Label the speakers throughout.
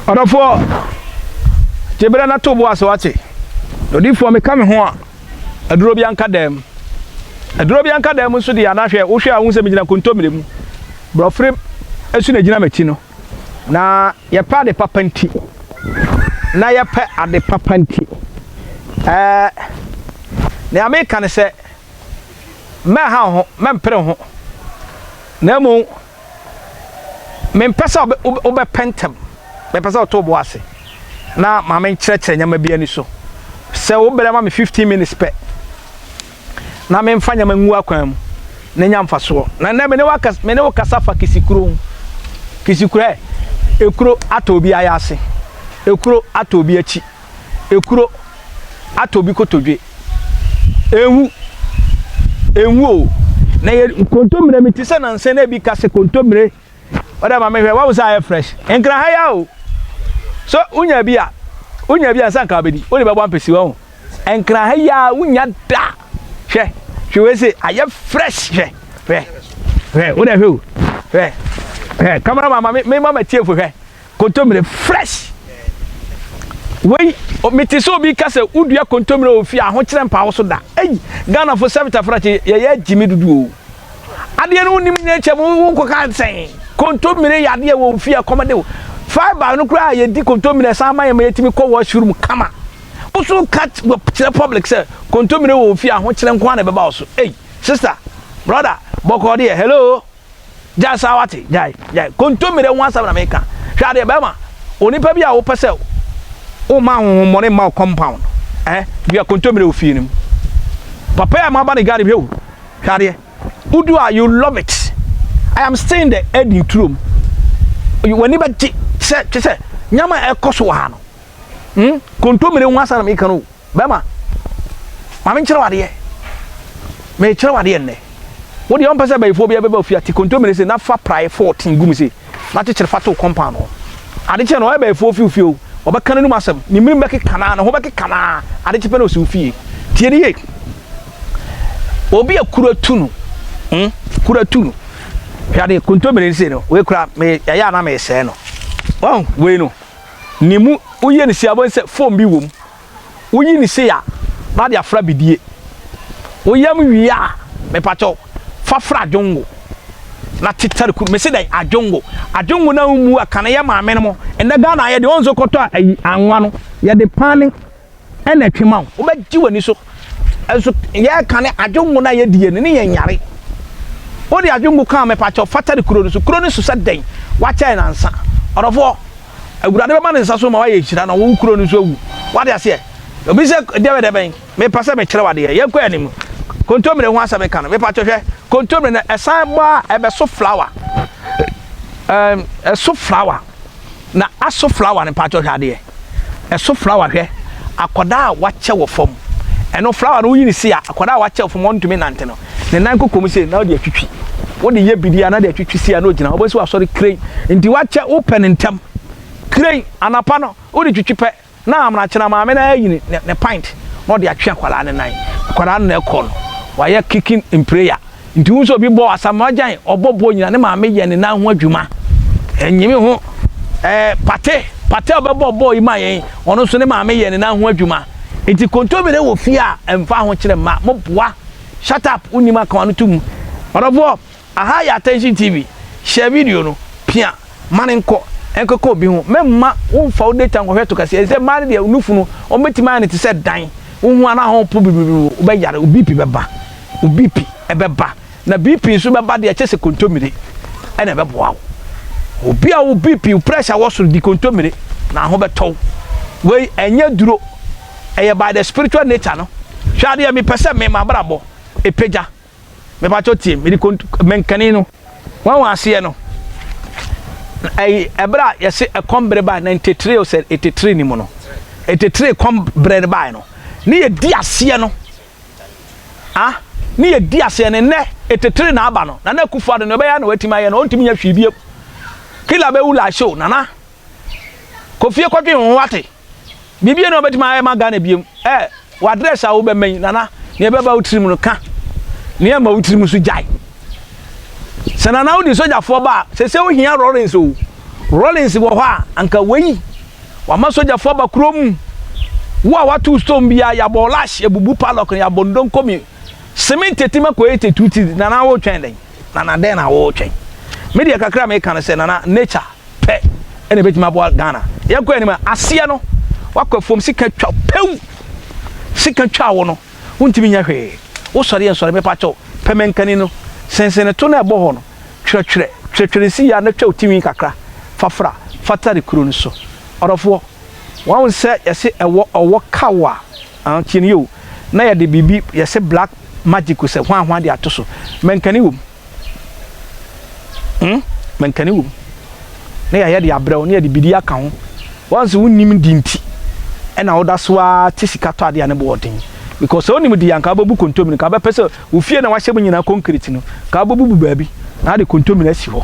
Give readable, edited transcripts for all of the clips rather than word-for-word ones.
Speaker 1: Ɔdɔfoɔ, gye berɛ na to bo ase wate. Odiyifoɔ, meka me ho a, aduro bi anka dan mu. Aduro bi anka dan mu nso deɛ anaa hwɛ, wohwɛ a wohu sɛ megyina kontommire mu. Borɔfere nso na ɛgyina m'akyi no. Na yɛpɛ ade papa nti. Na yɛpɛ ade papa nti. Ɛɛ, nea meka ne sɛ, mɛnha wo ho, mɛmpere wo ho. Na mmom, Mempɛ sɛ wobɛpɛ ntɛm. Mepɛ sɛ woto wo bo ase na ma menkyerɛkyerɛ nneɛma bi ani so. Sɛ wobrɛ ma me 15 minutes pɛ na memfa nneɛma ngu akwan mu na nya mfasoɔ. Na nnɛ me ne wo me ne wo kasa fa kisikuro ho. Kisikuro ɛ, ekuro atɔ obi ayɛ ase. Ekuro atɔ obi akyi. Ekuro atɔ obi kotodwe. Enwu. Enwu o. Na yɛ kontommire mi te sɛ nansa na ebi ka sɛ kontommire. Ɔdɛ ma mehwɛ wahu sɛ ayɛ fresh. Nkra ha ya o. So wonya bi a wonya bi a nsa nka wobɛdi. Wode bɛbɔ ampesi wahu. Nkra ha ya wonya da. Hwɛ hwɛ wei se ayɛ fresh hwɛ hwɛ hwɛ wode hwɛ o. Hwɛ hwɛ camera ma me ma matiefo hwɛ. Kontomire fresh. Wei mete sɛ obi ka sɛ wodua kontomire wɔ fie a ahokyerɛ mpa wo so da. Ei Ghana fo sɛ tafrakye yɛyɛ agyimi dodo o. Adeɛ no wonim nyɛ kyɛ mu wonkɔka sɛn. Kontomire yɛ adeɛ wɔ fie a kɔm de wo. Fiber no koraa yɛdi kontomire san ma yɛ ma yɛtumi kɔ washroom kama. Wo so ka kyerɛ public sɛ kontomire wɔ fie a ahokyerɛ nko ara na ɛbɛba wo so. Ei sister, brother, bɔkɔɔ deɛ hello. Gyae saa wate, gyae, gyae. Kontommire ho asɛm na meka. Hwɛ adeɛ, bɛrima, onipa bi a wopɛ sɛ woma ahonhommɔne mma wo compound, eh, dua kontommire wɔ fie no mu. Papa yi a maba ne garden, hwɛ o, hwɛ adeɛ. Wodu a, you love it. I am still in the Eden turom. W'ani bɛgye sɛ, kyɛ sɛ, nneɛma a ɛkɔ so wɔ ha no. Hmm, kontommire ho asɛm na meka no o. Bɛrima, ma menkyerɛ wo adeɛ. Mekyerɛ wo adeɛ nnɛ. Wo deɛ wompɛ sɛ bayifoɔ biara bɛba ofie a, te kontommire sei na fa praeɛ 14 gu mu sei na kyekyere fa to compound hɔ. Ade kye no, ɔyɛ bayifoɔ fi wo fie o, ɔbɛka n'anum asɛm, ne menim bɛkeka no ara, ne ho bɛkeka no ara, ade kye pɛ na ɔsi wo fie. Tie no yie. Obi a kuro atu no, hmm, kuro atu no. Hwɛ adeɛ, kontommire sei no, wei koraa, me, ɛyɛ a na mesɛe no. Wɔn, wei no, ne mu, woyɛ no si a, wobɛhu sɛ foam bi wɔ mu. Woyi no sei a, na ade afra bidie. Wo yam wie a, mepakyɛw, fa fra adwongo na tetare kuru. Mese dɛn? Adwongo. Adwongo na wommu a, kane yɛ maame no mo. Ɛnnɛ Ghana yɛ deɛ wɔn nso kɔtɔ ayi anwa no, yɛde paane ɛna ɛtwe ma wo. Wobɛgye w'ani so. Nso yɛ kane adwongo na yɛdie no, ne yɛn nyare. Wode adwongo ka a, mepakyɛw, fa tare kuro no so. Kuro no so sɛ dɛn? Wakyɛn nansa. Ɔdɔfoɔ. Awurade bɛma ne nsa so ma wayɛ nhyira na wo kuro no nso awu. Wate aseɛ? Obi sɛ dɛbɛ dɛbɛn, mepɛ sɛ mekyerɛ wo adeɛ. Yɛnkɔ anim. Kontommire ho asɛm ka no. Mepa kyɛ hwɛ, kontommire no ɛsan bɔ a ɛbɛso flower. Ɛm, ɛso flower. Na aso flower no pakyɛ hwɛ adeɛ. Ɛso flower hwɛ. Akwadaa a wakyɛ wɔ fam. Ɛno flower no woyi ne si a, akwadaa a wakyɛ wɔ fam ɔntumi nante no. Ne nan kɔkɔ mu sei na wode atwitwi. Wode yɛ biribi a na de atwitwi sei a na ogyina hɔ. Wobɛsi wasɔre kirei. Nti wakyɛ wopɛ no ntɛm. Kirei anapa no wode twitwi pɛ na amena maame no ayi ne ne pint na ɔde atwe akwadaa no nan. Akwadaa no na ɛkɔ no. Wayɛ kicking in prayer. Nti wohu sɛ obi bɔ Asamoah Gyan ɔbɔ bɔɔl nyina ne maame yɛ ne nan ho adwuma. Ɛnyimi ho. Ɛɛ Pate Pate a ɔbɛbɔ bɔɔl yi ma yɛn ɔno nso ne maame yɛ ne nan ho adwuma. Nti kontomire wɔ fie a ɛmfa ahokyerɛ mma. Moboa. Shut up wonim aka wano to mu. Ɔdɔfoɔ aha yɛ attention TV share video no pia ma no nkɔ nkɔka obi ho mɛmma womfa wo data nkɔhwɛ to kɛseɛ ɛsɛ mmaa no deɛ nufu no wɔn bɛtumi ayɛ no te sɛ dan wohu ana ho po bibibiri wobɛyare wo BP bɛba wo BP ɛbɛba na BP nso bɛba deɛ ɛkyɛ sɛ kontomire ɛna ɛbɛboa wo obi a wo BP pressure wɔ soro di kontomire na ho bɛtɔ wo wei ɛnyɛ duro ɛyɛ by the spiritual nature no hwɛ adeɛ mepɛ sɛ me mabrabɔ ɛpagya mepakyɛ tie mede menkani no wɔn wɔn aseɛ no ɛyi ɛberɛ a yɛse ɛkɔm bere bae 93 o sɛ 83 ni mu no 83 kɔm bere no bae no ne yɛdi aseɛ no ah ne yɛdi aseɛ no nnɛ 83 na aba no Nana Akufo-Addo no ɛbɛyɛ na watumi ayɛ no ɔntumi nyɛ hwee bio kila bɛwu la show Nana kofie kɔdwen ho wate Biribi ni a ɔbɛtumi ayɛ ma Ghana biom. Ɛ, w'address a wobɛma yi, Nana, nea ɛbɛba wo tirim no ka, nea ɛmma wo tirim nso gyae. Sɛ Nana wode sogyafoɔ ba a, sese wohia Rawlings o. Rawlings wɔ hɔ a, anka wei. Wama sogyafoɔ aba kurom. Wo a woato stone biara, yɛabɔ lash, yɛabubu padlock no, yɛabɔ ndonkomi. Cement atim akɔ 82 ti, Nana wotwɛn dɛn? Nana dɛn na wotwɛn? Me deɛ kakra a meka no sɛ Nana nature pɛ ɛna ɛbɛtumi aboa Ghana. Yɛnkɔ anim a, aseɛ no wakɔ afuom sika twa pew! Sika twa wo no, wontumi nyɛ hwee. Wosɔre yɛ nsɔre mepa kyɛw, pɛ mankani no, sensene to no a ɛbɔ hɔ no, twerɛtwerɛ, twerɛtwerɛ nsi yɛ a na twa wo tinwi kakra fa fra, fa tare kuro no so. Ɔdɔfoɔ, wahu sɛ yɛse ɛwɔ ɔwɔ ka wo a, ah, tie no yie o, na yɛde biribi, yɛse black magic o sɛ hwan hwan de ato so, mankani wom. Hmm, mankani wom. Na yɛayɛ de abrɛ wo, na yɛde biribi aka ho. Wahu sɛ wonnim di nti, ɛna woda so ara te sika tɔ adeɛ a ne bo wɔ den. Because sɛ wonim di a, nka wobɛbu kontomire, nka wobɛpɛ sɛ Wo fie na wahyɛ mu nyinaa concrete no, ka wobɛbubu baabi na wode kontomire asi hɔ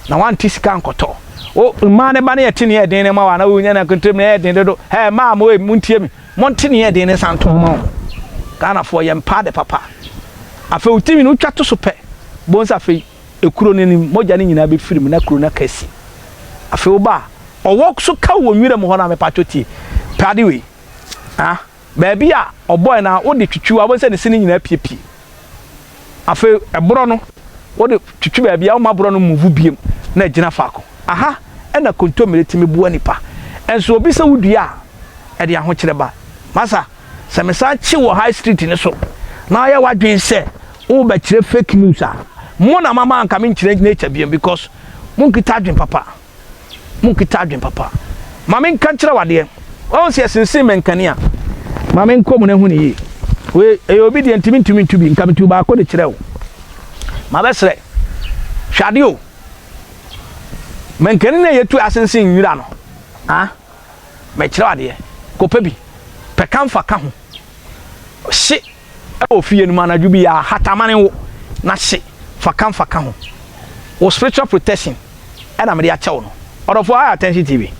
Speaker 1: na wante sika ankɔtɔ. Wo mmaa no ba no yɛ te nea ɛden no ma wo a na wonya na kontomire yɛ den dodo. Hɛɛ mmaa mo ei montie me, monte nea ɛden no nsa nto ho ma wɔn. Ghanafoɔ yɛmpɛ ade papa. Afei wo tirinwi no wotwa to so pɛ, bohu sɛ afei ekuro no anim mogya no nyinaa bɛfiri mu na kuro no aka asi. Afei woba a, ɔwɔ so ka wo wɔ nwura mu hɔ no a mepatwɔ tie, pɛ ade wei. Ah. Baabi a ɔbɔe no a, wode twitwiw a, wobɛhu sɛ ne se no nyinaa apiepie. Afei ɛborɔ no, wode twitwi baabi a, woma borɔ no move biom na agyina faako. Aha na kontommire tumi boa nipa. Nso obi sɛ wodua a, ɛde ahokyerɛ ba. Masa, sɛ mesan kye wɔ high street no so na woayɛ w'adwene sɛ worebɛkyerɛ fake news a, mo na mama anka menkyerɛ nature biom because monkita adwene papa. Monkita adwene papa. Ma menka nkyerɛ wo adeɛ. Wahu sɛ yɛsensen mankani a, ma menkɔ mu na hu no yie. Wei, ɛyɛ obi deɛ nti mentumi ntu bi. Nka metuu baako de kyerɛ wo. Mabɛsrɛ. Hwɛ adeɛ o. Mankani no a yɛtu asensen nwura no, ah, mɛkyerɛ wo adeɛ. Kɔpɛ bi. Pɛ kamfa ka ho. Hye wɔ fie no mu anadwo bi a, hata ma no nwo na hye fa kamfa ka ho. Wo spiritual protection na mede akyɛ wo no. Ɔdɔfoɔ, ha yɛ Attention TV.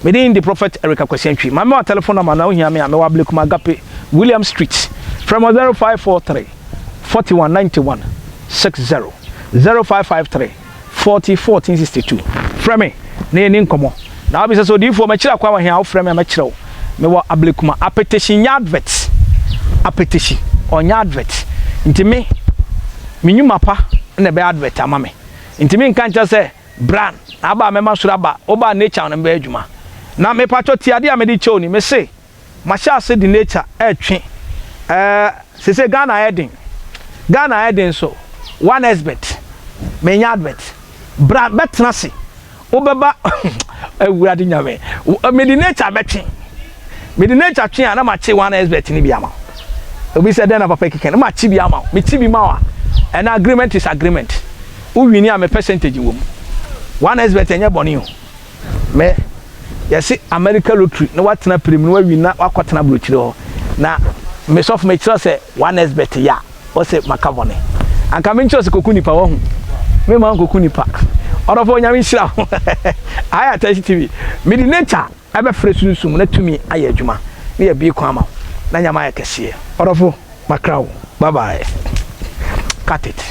Speaker 1: Me din de Prophet Eric Akwasi Antwi. Ma me wa telephone number na wohia me a, mewɔ Ablekuma Agape, William Street. Frɛ me wɔ 0543 41 91 60, 0553 40 14 62. Frɛ me na yɛnni nkɔmmɔ. Na wobisa sɛ, Odiyifoɔ, makyiri akwan wɔ he a? Wofrɛ me a, mɛkyerɛ wo. Mewɔ Ablekuma. Apetehyi nyɛ advert. Apetehyi, ɔnyɛ advert. Nti me, me nnwuma pa na ɛbɛyɛ advert ama me. Nti menka nkyerɛ sɛ, bra na aba a mɛma soro aba, woba a nature no bɛyɛ adwuma. Na mepakyɛw tie adeɛ a mede kyɛ wo ni, mese, mahyɛ ase de nature ɛretwe ɛɛ sese Ghana ayɛ den Ghana ayɛ den so one expert menya advert bra bɛtena ase wobɛba awurade nyame mede nature bɛtwe mede nature twe a na makye one expert no bi ama obi sɛ dɛn na papa keka no makye bi ama wo mekye bi ma wo a ɛna agreement is agreement wo wini a me percentage wɔ mu one expert ɛnyɛ bɔne o Me, yɛse America lottery na watena pirim na wawi na wakɔtena abrokyire hɔ na me sɔfo mekyerɛ sɛ one expert ya ɔse maka bɔne anka menkyerɛ sɛ kɔku nipa wahu me ma nkɔku nipa ɔdɔfo onyame nhyira ho ayɛ attention tv mede nature ɛbɛfrɛ sunsum na tumi ayɛ adwuma na yɛbie kwan ama wo na nyama ayɛ kɛseɛ ɔdɔfo makra wo bye bye cut it.